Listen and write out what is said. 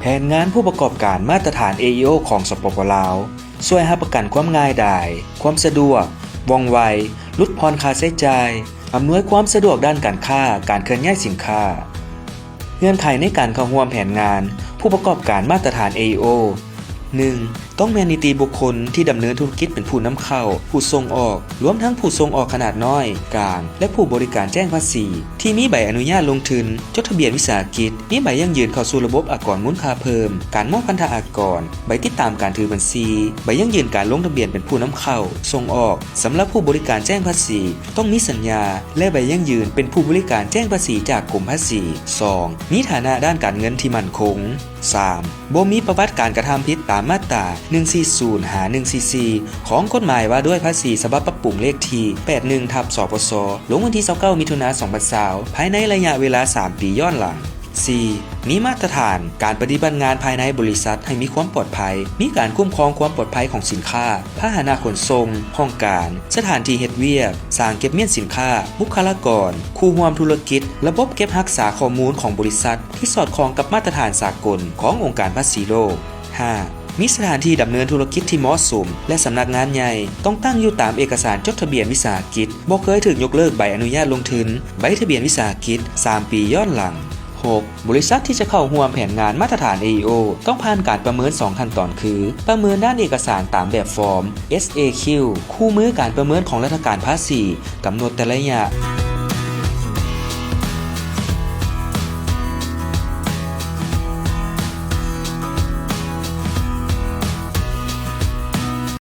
ແຜນງານຜູ້ປະກອບການມາດຕະຖານ ເອອີໂອ ຂອງ ສປປ ລາວ ຊ່ວຍຮັບປະກັນຄວາມງ່າຍດາຍ, ຄວາມສະດວກ, ວ່ອງໄວ, ຫຼຸດຜ່ອນຄ່າໃຊ້ຈ່າຍ, ອຳນວຍຄວາມສະດວກດ້ານການຄ້າ, ການເຄື່ອນຍ້າຍສິນຄ້າ. ເງື່ອນໄຂໃນການເຂົ້າຮ່ວມແຜນງານຜູ້ປະກອບການມາດຕະຖານ ເອອີໂອ ໜຶ່ງ ຕ້ອງແມ່ນນິຕິບຸກຄົນທີ່ດຳເນີນທຸລະກິດເປັນຜູ້ນຳເຂົ້າ, ຜູ້ສົ່ງອອກ, ລວມທັງຜູ້ສົ່ງອອກຂະໜາດນ້ອຍ, ກາງ ແລະ ຜູ້ບໍລິການແຈ້ງພາສີ ທີ່ມີໃບອະນຸຍາດລົງທຶນ, ຈົດທະບຽນວິສາຫະກິດ, ມີໃບຢັ້ງຢືນເຂົ້າສູ່ລະບົບອາກອນມູນຄ່າເພີ່ມ, ການມອບພັນທະອາກອນ, ໃບຕິດຕາມການຖືບັນຊີ, ໃບຢັ້ງຢືນການລົງທະບຽນເປັນຜູ້ນຳເຂົ້າ, ສົ່ງອອກ. ສຳລັບຜູ້ບໍລິການແຈ້ງພາສີ ຕ້ອງມີສັນຍາ ແລະ ໃບຢັ້ງຢືນເປັນຜູ້ບໍລິການແຈ້ງພາສີຈາກກົມພາສີ. ສອງ ມີຖານະດ້ານການເງິນທີ່ໝັ້ນຄົງ. ສາມ ບໍ່ມີປະຫວັດການກະທຳຜິດຕາມມາດຕາ ໜຶ່ງສີ່ສູນ ຫາ ໜຶ່ງສີ່ສີ່ ຂອງກົດໝາຍວ່າດ້ວຍພາສີ ສະບັບປັບປຸງເລກທີ ແປດໜຶ່ງ ທັບ ສພຊ ລົງວັນທີ ຊາວເກົ້າ ມິຖຸນາ ສອງພັນຊາວ ພາຍໃນໄລຍະເວລາ ສາມປີຍ້ອນຫຼັງ. ສີ່ ມີມາດຕະຖານການປະຕິບັດງານພາຍໃນບໍລິສັດໃຫ້ມີຄວາມປອດໄພ, ມີການຄຸ້ມຄອງຄວາມປອດໄພຂອງສິນຄ້າ, ພາຫະນະຂົນສົ່ງ, ຫ້ອງການ, ສະຖານທີ່ເຮັດວຽກ, ສາງເກັບມ້ຽນສິນຄ້າ, ບຸກຄະລາກອນ, ຄູ່ຮ່ວມທຸລະກິດ, ລະບົບເກັບຮັກສາຂໍ້ມູນຂອງບໍລິສັດທີ່ສອດຄ່ອງກັບມາດຕະຖານສາກົນຂອງອົງການພາສີໂລກ. ຫ້າ ມີສະຖານທີ່ດຳເນີນທຸລະກິດທີ່ເໝາະສົມ ແລະ ສຳນັກງານໃຫຍ່ຕ້ອງຕັ້ງຢູ່ຕາມເອກະສານຈົດທະບຽນວິສາຫະກິດ, ບໍ່ເຄີຍຖືກຍົກເລີກໃບອະນຸຍາດລົງທຶນ, ໃບທະບຽນວິສາຫະກິດ ສາມປີຍ້ອນຫຼັງ. ຫົກ ບໍລິສັດທີ່ຈະເຂົ້າຮ່ວມແຜນງານມາດຕະຖານ ເອອີໂອ ຕ້ອງຜ່ານການປະເມີນສອງຂັ້ນຕອນຄື ປະເມີນດ້ານເອກະສານຕາມແບບຟອມ ເອສເອຄິວ ຄູ່ມືການປະເມີນຂອງລັດຖະການພາສີກຳນົດແຕ່ລະໄລຍະ.